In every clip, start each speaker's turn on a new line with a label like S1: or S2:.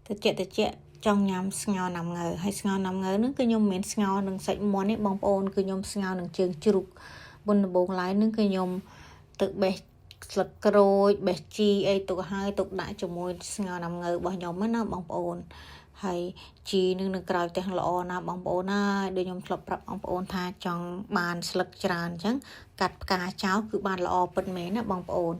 S1: តិចតិចចង់ញ៉ាំស្ងោរណាំង៉ូវហើយស្ងោរណាំង៉ូវហ្នឹងគឺខ្ញុំមិនមែនស្ងោរនឹងសាច់មាន់ទេបងប្អូនគឺខ្ញុំស្ងោរនឹងជើងជ្រូកមុនដំបូងឡើយហ្នឹងគឺខ្ញុំទៅបេះស្លឹកក្រូចបេះជីអីទុកហើយទុកដាក់ជាមួយស្ងោរណាំង៉ូវរបស់ខ្ញុំណាបងប្អូនហើយជីនឹងនៅក្រោយផ្ទះល្អណាស់បងប្អូនណាដូចខ្ញុំធ្លាប់ប្រាប់បងប្អូនថាចង់បានស្លឹកច្រើនអញ្ចឹងកាត់ផ្កាចោលគឺបានល្អពិតមែនណាបងប្អូន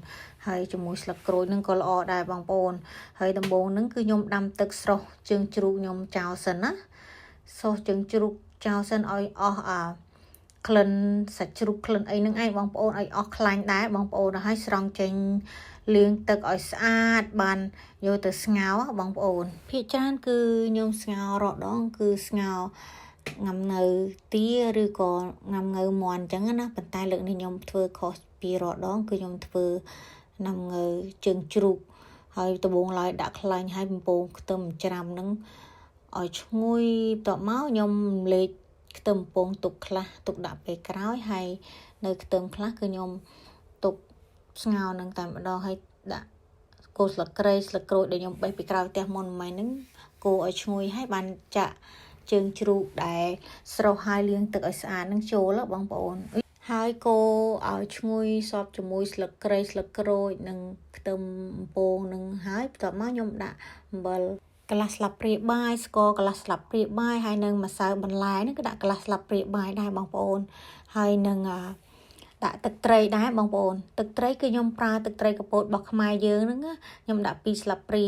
S1: ហើយជាមួយស្លឹកក្រូចនឹងក៏ល្អដែរបងប្អូនហើយដំបូងនឹងគឺខ្ញុំដាំទឹកស្រុះជើងជ្រូកខ្ញុំចោលសិនណាស្រុះជើងជ្រូកចោលសិនឲ្យអស់អាក្លិនសាច់ជ្រូកក្លិនអីហ្នឹងឯងបងប្អូនឲ្យអស់ខ្លាញ់ដែរបងប្អូនហើយស្រង់ចេញលាងទឹកឲ្យស្អាតបានយកទៅស្ងោរបងប្អូនភាគច្រើនគឺខ្ញុំស្ងោររដងគឺស្ងោរងំងៅទាឬក៏ងំងៅមាន់អញ្ចឹងណាប៉ុន្តែលើកនេះខ្ញុំធ្វើខុសពីរដងគឺខ្ញុំធ្វើណាំងៅជើងជ្រូកហើយដំបូងឡើយដាក់ខ្លាញ់ហើយបំពងខ្ទឹមច្រាំហ្នឹងឲ្យឈ្ងុយបន្ទាប់មកខ្ញុំលេខខ្ទឹមពងទុកខ្លះទុកដាក់ពេលក្រោយហើយនៅខ្ទឹមខ្លះគឺខ្ញុំទុកស្ងោរនឹងតែម្ដងហើយដាក់គល់ស្លឹកគ្រៃស្លឹកក្រូចដែលខ្ញុំបេះពីក្រៅផ្ទះមុនមិញហ្នឹងគោឲ្យឈ្ងុយហើយបានចាក់ជើងជ្រូកដែលស្រុះហើយលាងទឹកឲ្យស្អាតនឹងចូលបងប្អូនហើយកូរឲ្យឈ្ងុយសពជាមួយស្លឹកគ្រៃស្លឹកក្រូចនិងខ្ទឹមបំពងនឹងហើយបន្ទាប់មកខ្ញុំដាក់អំបិលកន្លះស្លាបព្រាបាយស្ករកន្លះស្លាបព្រាបាយហើយនឹងម្សៅបន្លែហ្នឹងក៏ដាក់កន្លះស្លាបព្រាបាយដែរបងប្អូនហើយនឹងដាក់ទឹកត្រីដែរបងប្អូនទឹកត្រីគឺខ្ញុំប្រើទឹកត្រីកពតរបស់ខ្មែរយើងហ្នឹងខ្ញុំដាក់2ស្លាបព្រា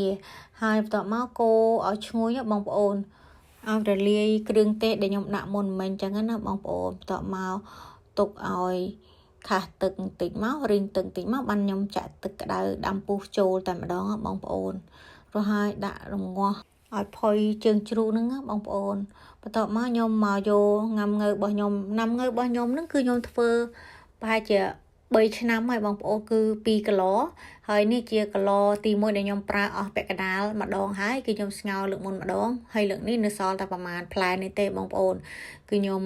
S1: ហើយបន្ទាប់មកកូរឲ្យឈ្ងុយបងប្អូនឲ្យរលាយគ្រឿងទេសដែលខ្ញុំដាក់មុនមិញអញ្ចឹងណាបងប្អូនបន្ទាប់មកទុកឲ្យខាសទឹកបន្តិចមករីងទឹកបន្តិចមកបានខ្ញុំចាក់ទឹកក្តៅដាំពុះចូលតែម្ដងបងប្អូនរហហើយដាក់រងាស់ឲ្យផុយជើងជ្រូកហ្នឹងបងប្អូនបន្ទាប់មកខ្ញុំមកយកងំងើរបស់ខ្ញុំណាំងើរបស់ខ្ញុំហ្នឹងគឺខ្ញុំធ្វើប្រហែលជា3ឆ្នាំហើយបងប្អូនគឺ2គីឡូហើយនេះជាគីឡូទី1ដែលខ្ញុំប្រើអស់ពាក់កណ្ដាលម្ដងហើយគឺខ្ញុំស្ងោរលើកមុនម្ដងហើយលើកនេះនៅសល់តែប្រហែលផ្លែនេះទេបងប្អូនគឺខ្ញុំ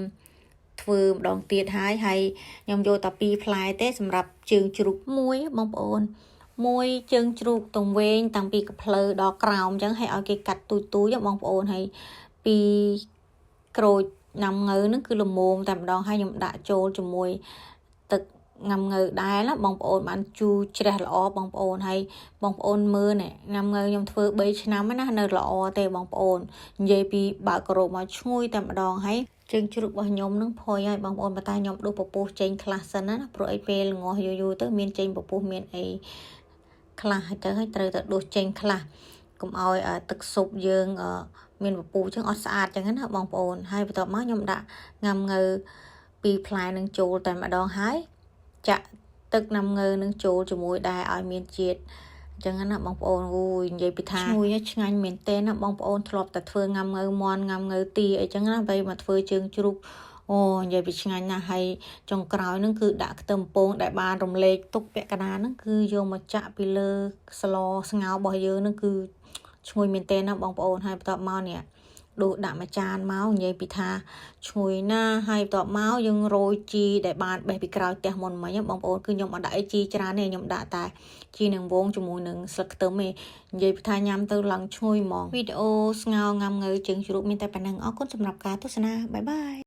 S1: ធ្វើម្ដងទៀតហើយហើយខ្ញុំយកតែ2ផ្លែទេសម្រាប់ជើងជ្រូកមួយបងប្អូនមួយជើងជ្រូកទង្វែងតាំងពីកផ្លូវដល់ក្រោមអញ្ចឹងឲ្យឲ្យគេកាត់ទូចទូចបងប្អូនហើយពីក្រូចណាំង៉ូវហ្នឹងគឺល្មមតែម្ដងហើយខ្ញុំដាក់ចូលជាមួយទឹកងំង៉ូវដែរណាបងប្អូនបានជូរជ្រះល្អបងប្អូនហើយបងប្អូនមើលនេះងំង៉ូវខ្ញុំធ្វើ3ឆ្នាំណានៅល្អទេបងប្អូននិយាយពីបើកក្រោបមកឈ្ងុយតែម្ដងហើយជើងជ្រូករបស់ខ្ញុំនឹងផុយហើយបងប្អូនប៉ុន្តែខ្ញុំដួសពពុះចេញខ្លះសិនណាព្រោះអីពេលងាស់យូរយូរទៅមានចេញពពុះមានអីខ្លះទៅហើយត្រូវតែដួសចេញខ្លះកុំឲ្យទឹកស៊ុបយើងមានពពុះចឹងអត់ស្អាតចឹងណាបងប្អូនហើយបន្ទាប់មកខ្ញុំដាក់ងំង៉ូវពីរផ្លែនឹងចូលតែម្ដងហើយចាក់ទឹកណាំង៉ូវនឹងចូលជាមួយដែរឲ្យមានជាតិអញ្ចឹងណាបងប្អូនអូយនិយាយពីថាឈ្ងុយឆ្ងាញ់មែនទែនណាបងប្អូនធ្លាប់តែធ្វើងំង៉ូវមាន់ងំង៉ូវទាអីចឹងណាពេលមកធ្វើជើងជ្រូកអូនិយាយពីឆ្ងាញ់ណាស់ហើយចុងក្រោយហ្នឹងគឺដាក់ខ្ទឹមពងដែលបានរំលែកទុកពាក់កណ្ដាលហ្នឹងគឺយកមកចាក់ពីលើស្លស្ងោររបស់យើងហ្នឹងគឺឈ្ងុយមែនទែនណាបងប្អូនហើយបន្ទាប់មកនេះដួសដាក់មួយចានមកនិយាយពីថាឈ្ងុយណាស់ហើយបន្ទាប់មកយើងរោយជីដែលបានបេះពីក្រោយផ្ទះមុនមិញបងប្អូនគឺខ្ញុំអត់ដាក់អីជីច្រើនទេខ្ញុំដាក់តែជីនឹងវងជាមួយនឹងស្លឹកខ្ទឹមទេនិយាយពីថាញ៉ាំទៅឡើងឈ្ងុយហ្មងវីដេអូស្ងោរងំងើជើងជ្រូកមានតែប៉ុណ្ណឹងអរគុណសម្រាប់ការទស្សនាbye bye.